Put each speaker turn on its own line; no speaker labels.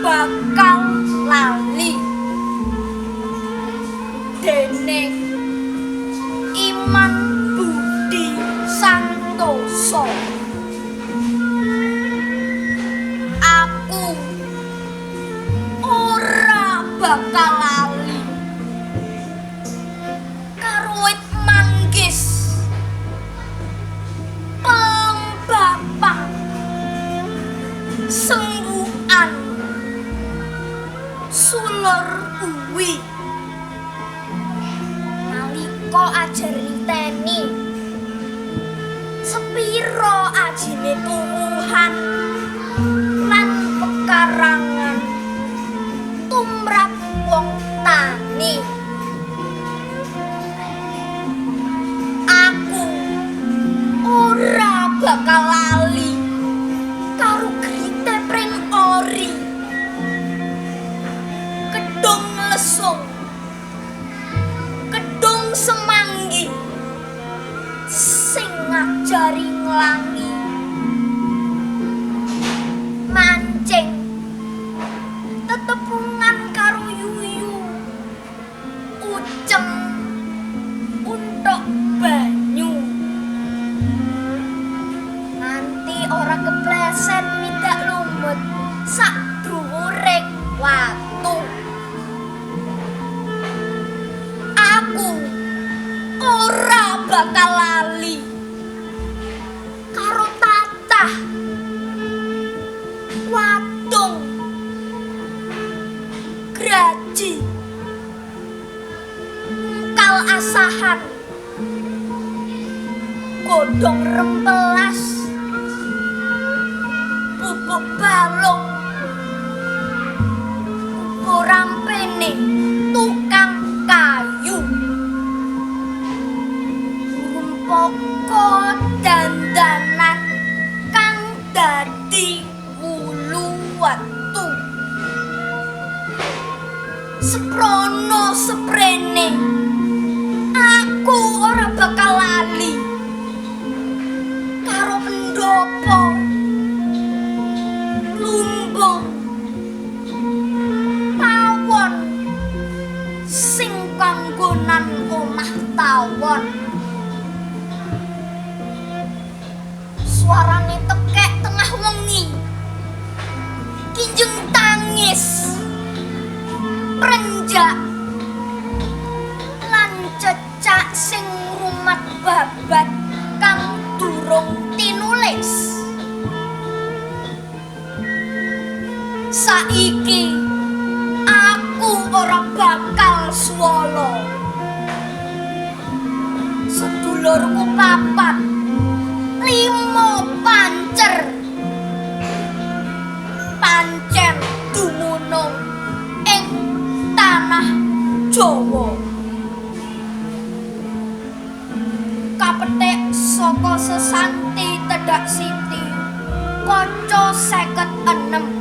bakal lali dening Iman Budi Santoso. Aku ora bakal lali karo wit manggis pelembapang sembuhan sulur kuwi nalika ajar niteni sepiro ajine tuwuhan lan pekarangan tumrap wong tani. Aku ora bakal lali karo grite pring ori, kedung lesung, kedung semanggi sing ngajari nglangi, mancing tetepungan karo yuyu, uceng untuk banyu, nganti ora kepleset midak lumut sak dhuwuring watu. Aku ora bakal lali karo tatah wadung graji kal asahan godhong rempelas bubuk balung rampene tukang kayu, rumpaka dandanan kang dadi wulu watu. Seprono seprene aku ora bakal lali karo pendopo lumbung tawon sing kanggonan omah tawon. Suarane tekek tengah wengi, kinjeng tangis prenjak lan cecak sing rumat babat kang durung tinulis. Saiki aku ora bakal swala. Sedulurku papat, limo pancer, pancen dumunung ing tanah Jawa. Kapethik saka sesanti tedhak siti kaca 56.